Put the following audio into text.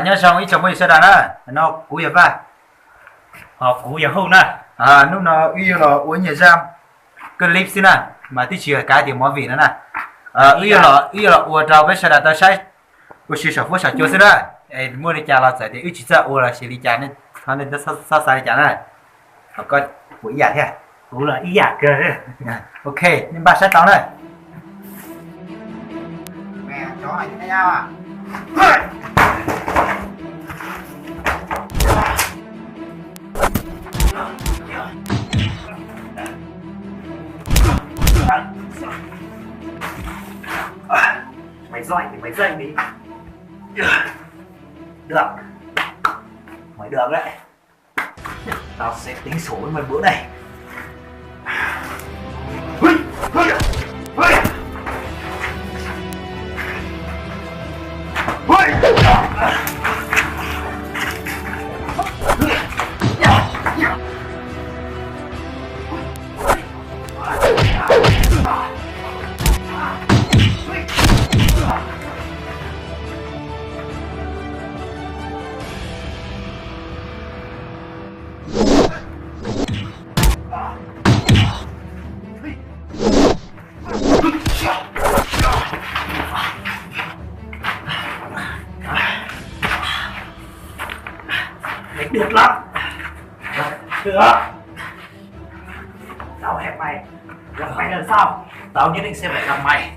Nyob zoo ib tsoom phooj ywg sawv daws na, no kuv yog Vaj, ho kuv yog Hauj na. Hnub no wb yuav los ua nyuag zaj clip xwb na, mas twb tsis yog kav tias movie no na. Wb yuav los, wb yuav los ua rau peb sawv daws tau saib ua si saum fuab saum cua xwb na. Es muaj li cas los txawm tias wb tsis txawj ua los sis li cas, nej txhob xav li cas na. Ho koj puas ib yam thiab? Kuv los ib yam kawg. Ok, nej npaj saib tau na. Mày giỏi thì mày dạy đi. Được. Mày được đấy. Tao sẽ tính sổ với mày bữa này. Mày điên lắm. Được. Tao hẹn mày gặp mày lần sau. Tao nhất định sẽ phải gặp mày.